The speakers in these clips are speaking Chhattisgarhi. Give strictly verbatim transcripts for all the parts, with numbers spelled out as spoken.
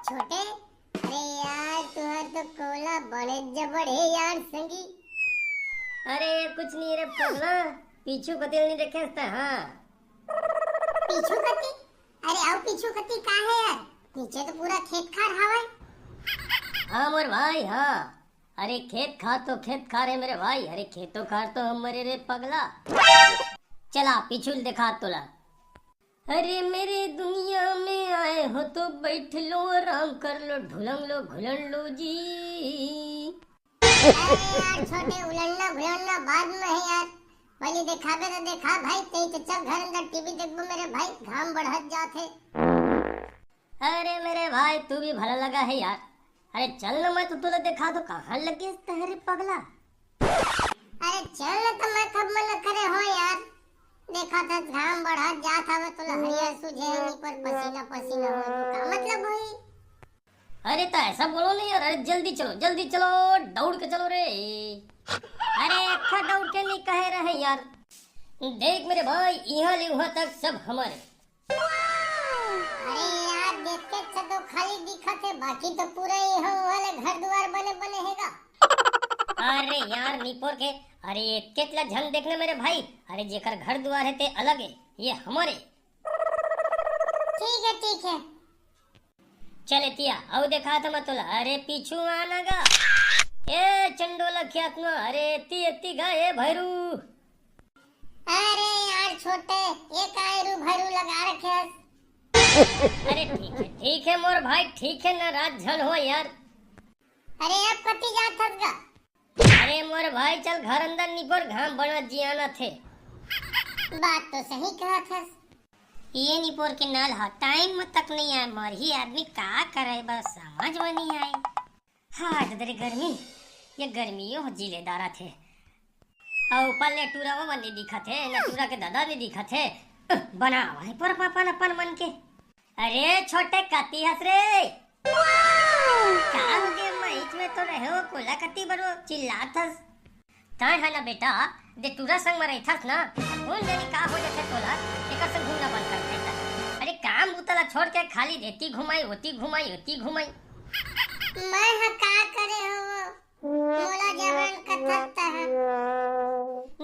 छोटे, अरे यार, तुहर तो कोला बड़े जबड़ हे यार संगी। अरे, कुछ नहीं रे पगला, पीछू कती नहीं देखे हस त, हाँ। पीछू कती? अरे, अउ पीछू कती का हे यार? नीचे तो पूरा खेत खार हवय। हाँ मोर भाई, हाँ। अरे, खेत खार तो खेत खार हे मेरे भाई। अरे, खेतो खार तो हमरे रे पगला। चला, पीछू ल देखा तोला। अरे मेरे दुनिया में आए हो तो बैठ लो, आराम कर लो, ढुलंग लो, घुलंग लो जी। अरे यार छोटे, उलंडना घुलंडना बाद में हे यार, पहली देखाबे तो देखा भाई, तें तो चल घर अंदर टीवी देखबो मेरे भाई, घाम बढ़त जात हे। अरे मेरे भाई, तू भी भला लगा हे यार। अरे चल ना, मैं तो तुला देखा दूं, कहाँ लगे तहरे पगला। अरे चल ना, तो मैं कब मना करे हो यार, देखा था घाम बढ़त जात हवे, तोला हरियर सूझे हे नहीं, पर पसीना पसीना हो तो का मतलब होई? अरे तो ऐसा बोलो नहीं यार, अरे जल्दी चलो, जल्दी चलो, दौड़ के चलो रे। अरे अक्खा दौड़ के नहीं कहे रहे यार, देख मेरे भाई, यहाँ ले वहाँ तक सब हमारे। अरे यार, देख के अच्छा तो खाली दिखत हे, बाकी तो पूरा ये हो वाले घर दुआर बने बने हेगा। अरे यार निपोर के, अरे एतके ला झन देखना मेरे भाई, अरे जेकर घर दुआर हे ते अलग हे, ये हमर हे। ठीक हे, ठीक हे। चल एतिया, अउ देखा था मैं तोला, अरे पीछू आना गा। ए चंडोला ख्यात मा, अरे एती एती गा, ए भैरू। अरे यार छोटे, ये काय रू भरू लगा रखे हस? अरे ठीक हे, ठीक हे मोर भाई, ठीक हे, नाराज झन हो यार। अरे अब कती जात हस गा? अरे मोर भाई चल घर अंदर निपोर, घाम बड़ा जियाना थे। बात तो सही कहा थस। ये निपोर के नल ह टाइम म तक नहीं आए, मरही आदमी का करे बस समझ में नहीं आए। हाय ददरे गर्मी, ये गर्मियों ह जिले दारा थे। अउ ऊपर ले टूरा वो नहीं दिखत हे, ना टूरा के दादा नहीं दिखत हे। बना भाई पर अपन अपन मन के। अरे छोटे कती हस रे? का हो गे, मईच में तो रहे हो, कोला कती बरो चिल्लात हस। ताय है ना बेटा, दे टूरा संग में रहिथस ना, कौन जानी का हो जाथे तोला, एकर संग घूमना बंद कर देता। अरे काम बूता ला छोड़ के खाली एती घुमाई, ओती घुमाई, ओती घुमाई। मैं ह का करे हो वो? मोला जबरन कथस तह।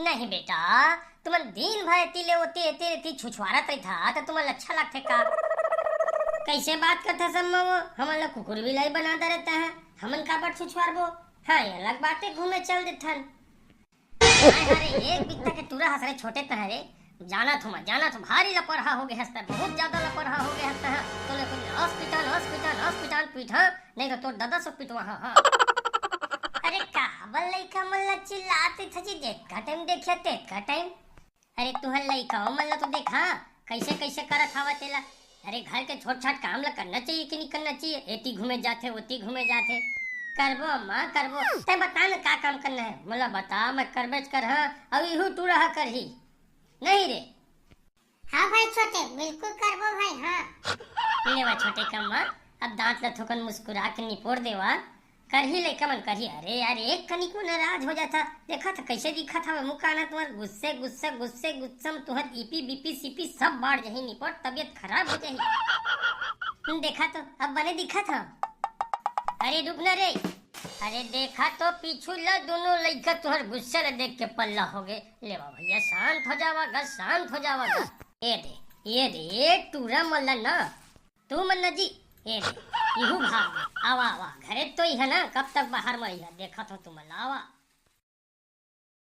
नहीं बेटा, तुमन दिन भर एती ले ओती, एती ले ओती छुछवारत रहिथा, त तुमन ला अच्छा लगथे का? कैसे बात करथस अम्मा वो? हमन ला कुकुर बिलाई बना दे रहता है, हमन काबर छुछवारबो? हाँ, ये अलग बात हे, घूमे चल देथन। हाय, अरे एक बित्ता के टूरा हस रे छोटे तह रे, जानत हो मैं, जानत हो, भारी लपरहा हो गे हस तह, बहुत ज्यादा लपरहा हो गे हस तह। तोले कोई हॉस्पिटल, हॉस्पिटल, हॉस्पिटल पीठा, नहीं तो तोर दादा से पिटवा, हाँ, हाँ। अरे काबर लइका मन ला चिल्लात रहिथस जी, जेतका टाइम देखिया तेतका टाइम। अरे तुहर लइका मन ला तो देखा, कैसे कैसे करत हवा तेला। अरे घर के छोट छाट काम ला करना चाहिए कि नहीं करना चाहिए? एती घूमे जाथे, ओती घूमे जाथे। करबो अम्मा, करबो। तैं बता ना का काम करना है, मोला बता, मैं करबेच करहा, अउ इहू टूरा हा करही। नहीं रे, हाँ भाई छोटे, बिल्कुल करबो भाई, हाँ। लेवा छोटे कम्मा, अब दांत ल थोकन मुस्कुरा के निपोर देवा, करही लइका मन करही। अरे यार, एक कनिक में नाराज हो जाथा, देखा था कैसे दिखत हवे मुँह काना तुम्हर, गुस्से गुस्से गुस्से गुस्से में तुम्हर ईपी बीपी सीपी सब बाढ़ जाही, निपोर तबियत खराब हो जाही। हम्म, देखा तो अब बने दिखत हा। अरे रुक ना रे, अरे देखा तो पीछू ला दोनों लइका तुम्हर गुस्से ला देख के पल्ला हो गे। लेवा भैया, शांत हो जावा गा, शांत हो जावा गा। ये दे, ये दे, ये टूरा मन ला ना, तू मन ना जी, ये दे, इहू भाग गे। आवा, आवा, घरे तो ही है ना, कब तक बाहर में ही है, देखत हो तुमन ला, आवा।